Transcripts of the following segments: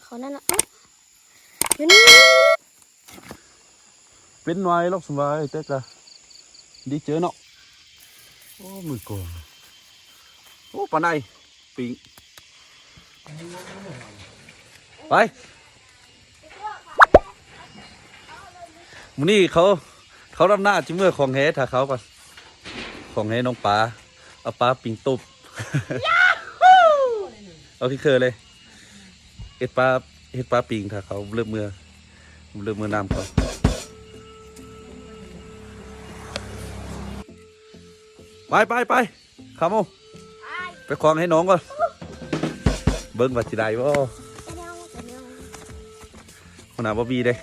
ເຂົານັ້ນລະ ເອີ ຢູ່ນີ້ ເປັນໜ່ວຍລອກສະບາຍ ແຕ່ກະດີເຈີເນາະ. ໂອ້ ມື້ກ່ອນ ໂອ້ ປາໄນ ປີ້ງ ໄປ. ມື້ນີ້ເຂົາ ເຂົາດຳໜ້າ ຊິເມືອຂອງແຫ ຖ້າເຂົາກ່ອນ ຂອງແຫນ້ອງປາ ເອົາປາປີ້ງຕົ້ມ ເອົາຄືເຄີເລີຍ ເຮັດປາ ເຮັດປາປີ້ງ ຖ້າເຂົາເລີ່ມເມືອ ເລີ່ມເມືອນ້ຳກ່ອນ. ໄປ ໄປ ໄປ. ຄຳໂອ ໄປຂວາງໃຫ້ນ້ອງກ່ອນ ເບິ່ງວ່າຊິໄດ້ບໍ່. ຫົວໜ້າບໍ່ມີເດ້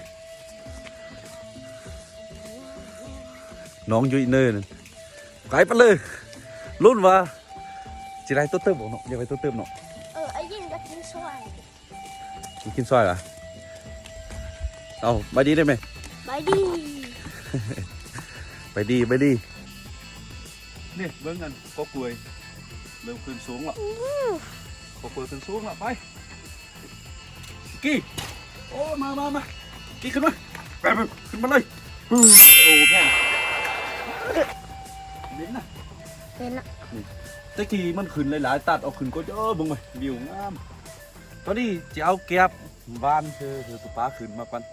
ນ້ອງຢູ່ອີກເນີນ ໄກໄປເລີຍ ລຸ້ນວ່າຊິໄດ້ໂຕເຕີບບໍ່ເນາະ ຢາກໄດ້ໂຕເຕີບເນາະ. ເອີ ອ້າຍຍິນຢາກກິນຊ່ອຍ. ກິນຊອຍຫວາ? ເອົາ ບາຍດີໄດ້ໄໝ? ບາຍດີ ບາຍດີ ບາຍດີ. ນີ້ເບິ່ງອັນ ກໍກ້ວຍ ເລີ່ມຂຶ້ນສູງແລ້ວ ອື ກໍກ້ວຍຂຶ້ນສູງແລ້ວ. ໄປ ກີ້ ໂອ້ ມາ ມາ ມາ ກີ້ ຂຶ້ນມາ ໄປ ໄປ ຂຶ້ນມາເລີຍ. ໂອ້ ແພງ ເຫັນນະ ເຫັນນະ. ນີ້ ແຕ່ກີ້ມັນຂຶ້ນຫຼາຍໆ ຕັດອອກຂຶ້ນກໍເຍອະ ເບິ່ງໄປ ວິວງາມ. ຕອນນີ້ຈະເອົາແກບຫວ່ານ ເທື່ອ ເທື່ອໂຕປາຂຶ້ນມາປັນ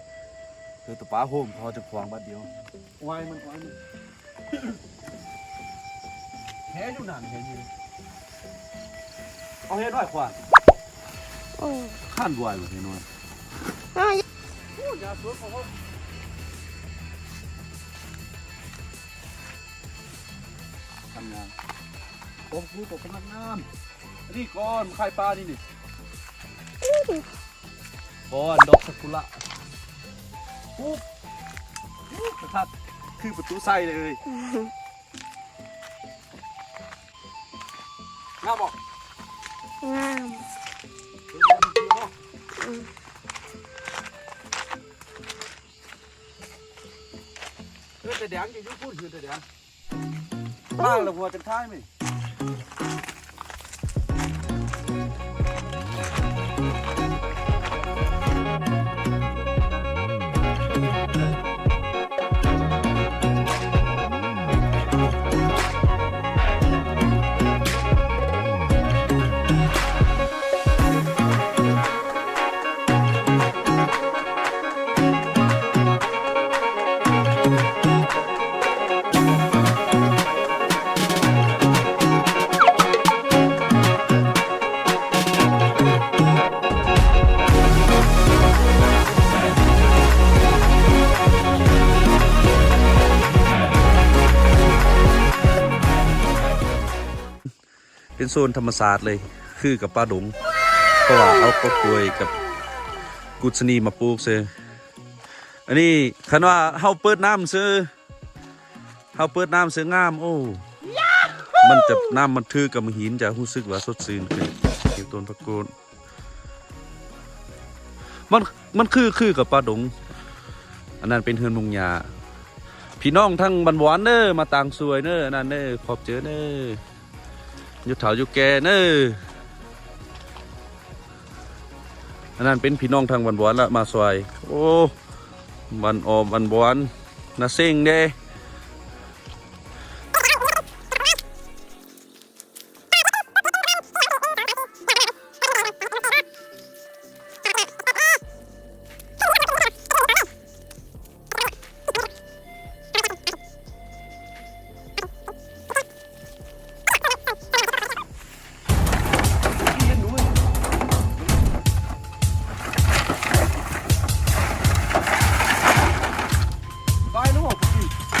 ເທື່ອໂຕປາໂຮມ ເຮົາຈະຂວາງບາດດຽວ. ອວຍມັນ ອວຍມັນ ແຫຢູ່ນັ້ນ ແຫຢູ່ ເອົາແຫນ້ອຍຂວາງ. ໂອ້ ຄານບວຍບໍ່ແຫນ້ອຍ. ໂອ້ ຢາສວນຂອງເຮົາ ທຳງານ ໂອ້ ກູຕົກກຳລັງງາມ. ອັນນີ້ກ່ອນ ໄຂ່ປານີ້ນີ້ ກ່ອນ ດອກຊາກຸລະ ປຸບ ປຸບ ຄັກ ຄືປະຕູໄຊເລີຍ. ງາມບໍ່? ງາມ ເຫັນບໍ່? ອື ເອີ ແຕ່ແດງຢູ່ພຸ້ນ ເຮືອນແຕ່ແດງ ມາແລ້ວ ຫົວຈັກທ້າຍແມ່. ເປັນໂຊນທຳມະຊາດເລີຍ ຄືກັບປ່າດົງ ເພາະວ່າເອົາກອກກ້ວຍກັບກຸດຊະນີມາປູກເຊີ. ອັນນີ້ຄັນວ່າເຮົາເປີດນ້ຳເຊີ ເຮົາເປີດນ້ຳເຊີງາມ ໂອ້ ມັນຈະ ນ້ຳມັນຖືກກັບຫີນ ຈະຮູ້ສຶກວ່າສົດຊື່ນຂຶ້ນ ເຫັນຕົ້ນຜັກໂກດ ມັນ ມັນຄື ຄືກັບປ່າດົງ. ອັນນັ້ນເປັນເຮືອນມຸງຫຍ້າ ພີ່ນ້ອງທາງບ້ານວອນເດີ ມາຕ່າງຊ່ວຍເດີ ອັນນັ້ນເດີ ຂອບໃຈເດີ ຢູ່ເຖົ້າຢູ່ແກ່ເດີ. ອັນນັ້ນເປັນພີ່ນ້ອງທາງບ້ານວອນລະມາຊ່ວຍ ໂອ້ ບ້ານອ້ອມບ້ານວອນ ນາເສັງເດ້. ໄປແລ້ວບໍ່?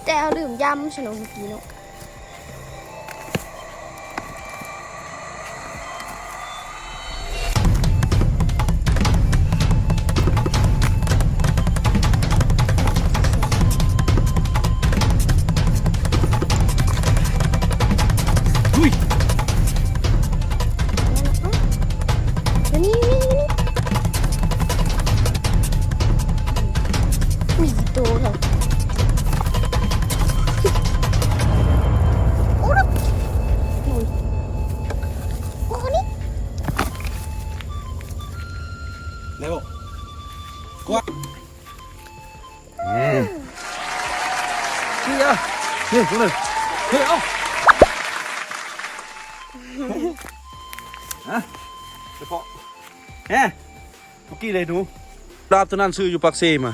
ແຕ່ເຮົາລືມຢຳຊະເນາະມື້ກີ້ເນາະ. ອຸ້ຍ ມານີ້ ມານີ້ ມານີ້. ອຸ້ຍ ໂຕເນາະ. ໂອ້ ໂອ້ຍ ໂອ້ ນີ້ ແລ້ວ ກວາດ ເຮີ້ຍ ເຮີ້ຍ ເຮີ້ຍ ເອົາ ຮະ ສະເພາະ ແຮ ເມື່ອກີ້ເລີຍໜູ ດາບຕົວນັ້ນຊື້ຢູ່ປາກເຊມາ.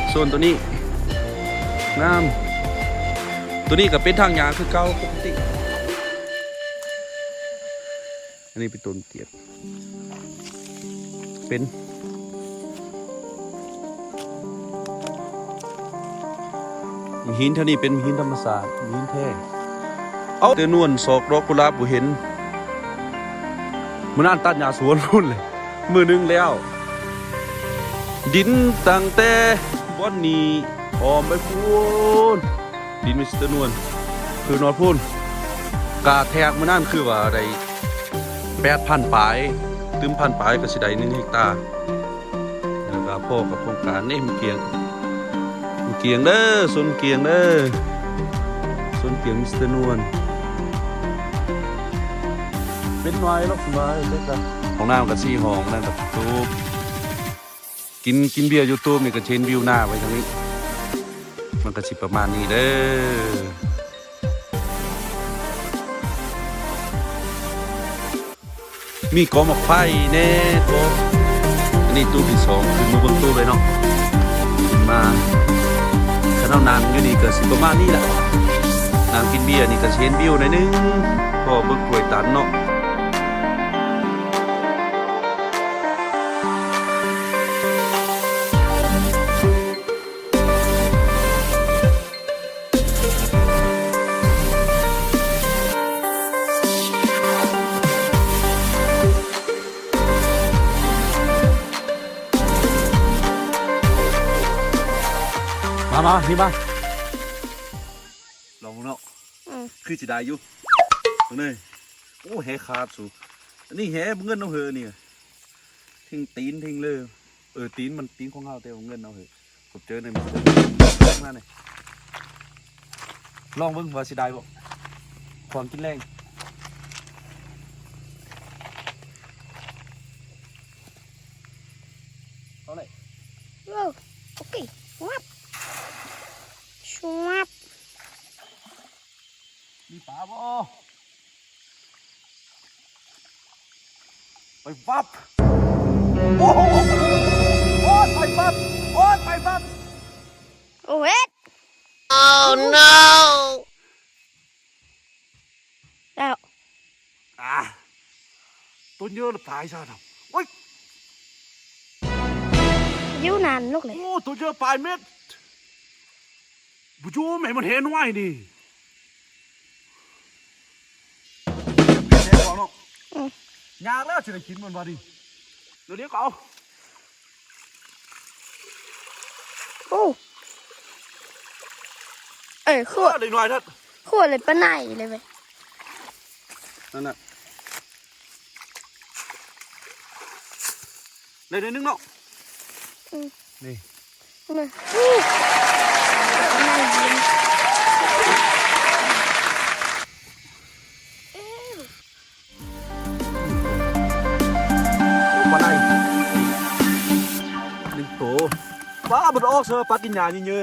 ໂຊນໂຕນີ້ງາມ ໂຕນີ້ກໍເປັນທາງຫຍ້າຄືເກົ່າປົກກະຕິ. ອັນນີ້ເປັນຕົ້ນຕຽນ ເປັນ ຫີນແຖວນີ້ເປັນຫີນທຳມະຊາດ ຫີນແທ້. ເອົາ ແຕ່ນວນ ຊອກດອກກຸຫຼາບບໍ່ເຫັນ. ມື້ນັ້ນຕັດຫຍ້າສວນພຸ້ນເລີຍ ມື້ໜຶ່ງແລ້ວ. ດິນຕັ້ງແຕ່ບ່ອນນີ້ອ້ອມໄປພຸ້ນ ດິນມີແຕ່ນວນ ຄືນອດພຸ້ນ. ກະແທກມື້ນັ້ນຄືວ່າໄດ້ແປດພັນປາຍ ຕື່ມພັນປາຍກໍຊິໄດ້ໜຶ່ງເຮັກຕາ. ແລ້ວກໍພໍກັບໂຄງການເດ້ ມັນກຽງ ມັນກຽງເດີ ໂຊນກຽງເດີ ໂຊນກຽງມີແຕ່ນວນ ເປັນໜ່ວຍດອກ ສະບາຍເດີ. ຫ້ອງນ້ຳກໍສີ່ຫ້ອງ ນັ້ນກໍຕູບ ກິນ ກິນເບຍຢູ່ຕູບນີ້ກໍຊິເຫັນວິວໜ້າໄປທາງນີ້ ມັນກໍຊິປະມານນີ້ເດີ. ມີກອງໝາກໄຟແດ່ ກໍ ອັນນີ້ຕູ້ທີສອງ ຂຶ້ນມາເບິ່ງຕູ້ເລີຍເນາະ ຂຶ້ນມາ. ຄັນເຮົານັ່ງຢູ່ນີ້ກໍຊິປະມານນີ້ລະ ນັ່ງກິນເບຍນີ້ກໍຊິເຫັນວິວໜ້ອຍໜຶ່ງ ເພາະວ່າເບິ່ງກ້ວຍຕັນເນາະ. ມາ ມາ ນີ້ມາ ລອງເນາະ. ອືມ ຄືຊິໄດ້ຢູ່ ເບິ່ງເດີ. ໂອ້ ແຫຂາດສູ ອັນນີ້ແຫເງິນເຮົາເຮີນີ້ ທິ່ງຕີນ ທິ່ງເລີ ເອີ ຕີນມັນຕີນຂອງເຮົາ ແຕ່ວ່າເງິນເຮົາເຮີ. ເຈີໜຶ່ງ ມານີ້ ລອງເບິ່ງວ່າຊິໄດ້ບໍ່ ຂອງກິນແລງ. ເອົາເລີຍ ໂອ້ ໂອເຄ ສວບ ສວບ. ມີປາບໍ່? ໄປວັບ ໂອ້ໂຫ ໂອ້ຍ ໄປວັບ ໂອ້ຍ ໄປວັບ ໂອ້ເຮັດ Oh no ແລ້ວ ອ່າ ຕົວເຍີລະຕາຍຊະ ໂອ້ຍ ຢູ່ນານລູກເລີຍ ໂອ້ ຕົວເຍີປາຍເມັດ. ບໍ່ຢູ່ແມ່ ມັນແຫນ້ອຍນີ້ ແຫນອກເນາະ ອືມ ຍາກແລ້ວຊິໄດ້ກິນມັນວ່ານີ້ ດຽວນີ້ກໍເອົາ ໂອ້ ເອີ ຂວດ ເອີ ໄດ້ໜ້ອຍເດີ ຂວດເລີຍປານໃດເລີຍເວີຍ ນັ້ນນະ. ໄດ້ໜ້ອຍໜຶ່ງເນາະ ອືມ ນີ້ ນີ້ ປາໄດ້ໜຶ່ງໂຕ ປາ ມັນອອກເສີ ປາກິນຫຍ້າເຍີ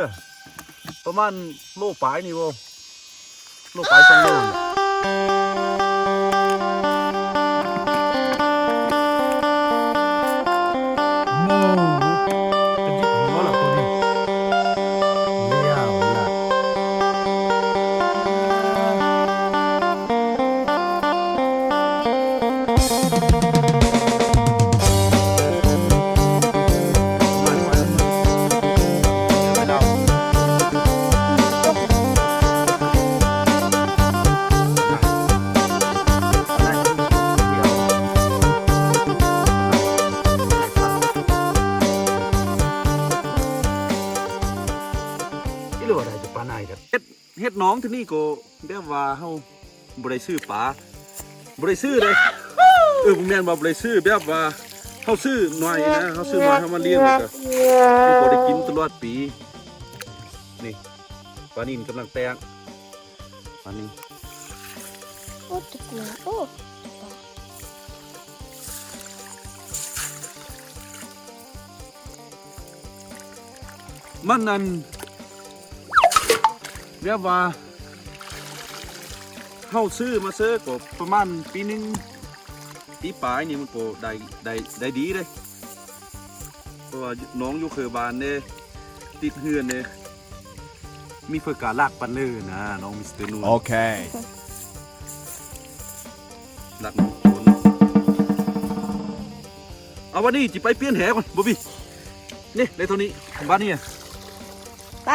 ປະມານໂລປາຍນີ້ບໍ່ ໂລປາຍສອງໂລ ໂມ ກະດິກຫົວລະໂຕນີ້ ລຽວລະ. ໜອງທີ່ນີ້ກໍແບບວ່າເຮົາບໍ່ໄດ້ຊື້ປາ ບໍ່ໄດ້ຊື້ເດ້ ເອີ ບໍ່ແມ່ນວ່າບໍ່ໄດ້ຊື້ ແບບວ່າເຮົາຊື້ໜ່ວຍນະ ເຮົາຊື້ໜ່ວຍເຮົາມາລ້ຽງ ແລ້ວກໍມັນກໍໄດ້ກິນຕະຫຼອດປີ. ນີ້ ປານິນກຳລັງແຕກ ປານິນ ໂອ້ ຈັກໜ່ວຍ ໂອ້ ມັນນັ້ນ ແບບວ່າເຮົາຊື້ມາເຊີກໍປະມານປີໜຶ່ງ ປີປາຍນີ້ ມັນກໍໄດ້ ໄດ້ ໄດ້ດີເດ້ ເພາະວ່າໜອງຢູ່ເຄີບ້ານເດ້ ຕິດເຮືອນເດ້ ມີເພີກາລາກປັນເລີນະ ນ້ອງມິສເຕີນູນ ໂອເຄ ລາກນ້ຳຝົນ. ເອົາ ບາດນີ້ຊິໄປປ່ຽນແຫກ່ອນ ບອບບີ ນີ້ ໄດ້ເທົ່ານີ້ ບາດນີ້ ໄປ.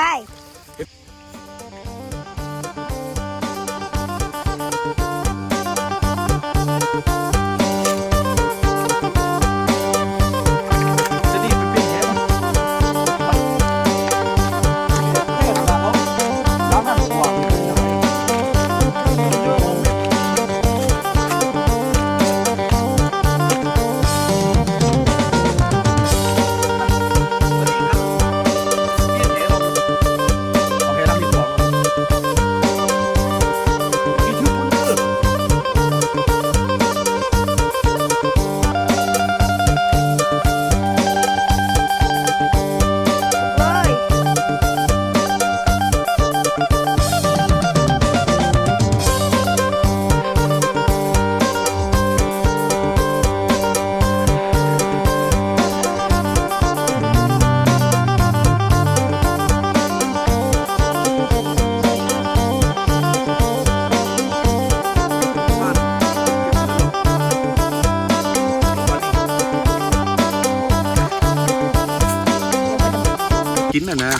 ກິນຫັ້ນນະ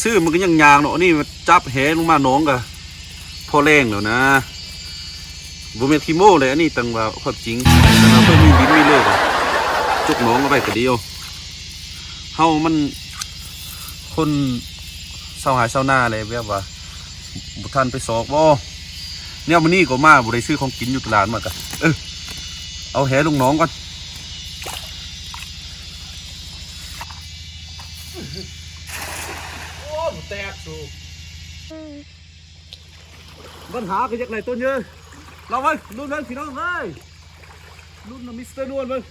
ຊື້ມັນກໍຍັງຍາກເນາະ ອັນນີ້ຈັບແຫລົງມາໜອງກະພໍແລງແລ້ວນະ ບໍ່ແມ່ນຂີ້ໂມ້ເລີຍ ອັນນີ້ຕັ້ງວ່າຄວາມຈິງ ເພິ່ນມີດິນມີເລີກ ຈົກໜອງເອົາໄວ້ກະດີ. ເຮົາມັນຄົນຊາວໄຮ່ຊາວນາແຫຼະ ແບບວ່າບໍ່ທັນໄປຊອກບໍ່ ແນວມື້ນີ້ກໍມາບໍ່ໄດ້ຊື້ຂອງກິນຢູ່ຕະຫຼາດ ມາກະ ເອີ ເອົາແຫລົງໜອງກ່ອນ. ໂອ້ ແຕກສູ ບັນຫາກໍຢາກໄດ້ຕົວໃຫຍ່ ລອງເບິ່ງ ລຸ້ນເບິ່ງພີ່ນ້ອງເອີຍ ລຸ້ນນຳມິສເຕີນວນເບິ່ງ.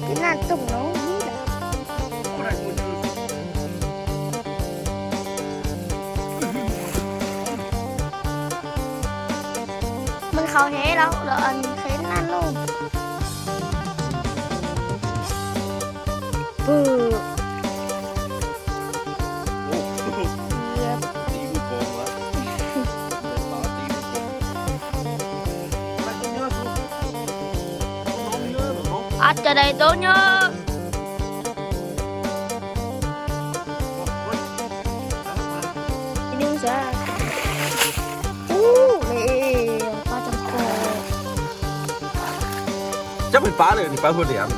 ກິນນ້ຳຕົ້ມໜອງນີ້ແຫຼະ ມັນເຂົ້າແຫແລ້ວ ແລ້ວອັນເຂັນນັ້ນລົງ ປຶບ ໂອ້ ເກືອບ ຕີມືກອງວະ ອາດຈະໄດ້ໂຕເຍີະ ອີກໜຶ່ງຊະ ອູ້ ເອີ ປາຈັງກອ ຈັກເປັນປາເລີຍນີ້ ປາຫົວແຫຼມ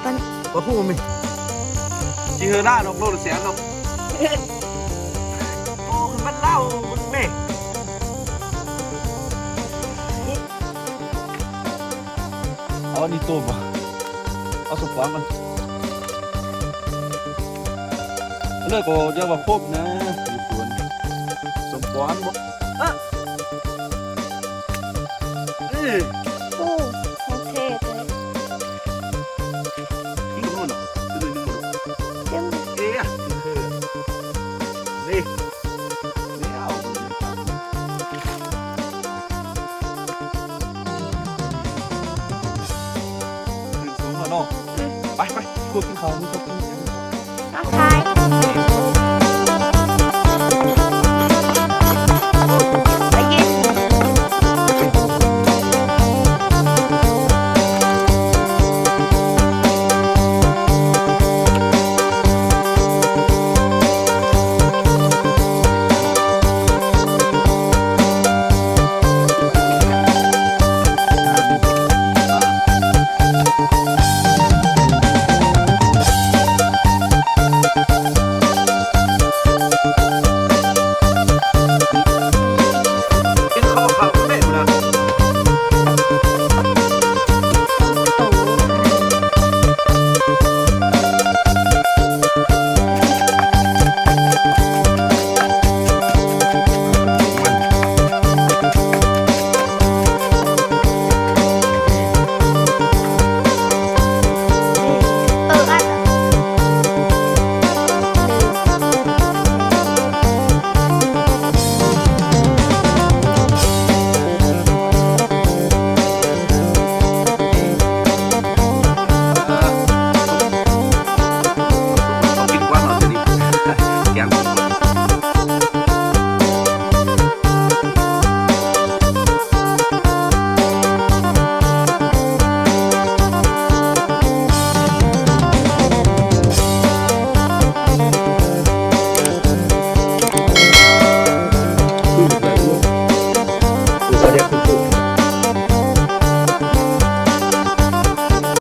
ປາ ປາຄູມີ ຊິເຮີໜ້າດອກ ໂລລະແສນດອກ ໂອ້ ມັນເລົ່າ ເບິ່ງແມ່ ເອົາອັນນີ້ຕົ້ມ ເອົາສົມປອງກ່ອນ ເລີກກໍຢ່າວ່າຄົບນະ ຢູ່ສວນ ສົມປອງບໍ່ ອະ ເອີ ໂອ້ ຂອງແທ້ແທ້ ກິນກັບໜູນເນາະ ກິນໜ້ອຍໜຶ່ງບໍ່ ເຕັມ ເອີ ນີ້ ນີ້ເອົາ ຂຶ້ນສູງແລ້ວເນາະ ອືມ ໄປ ໄປ ພວກກິນເຂົ້າ ພວກກິນເຂົ້າ ທັກທາຍ.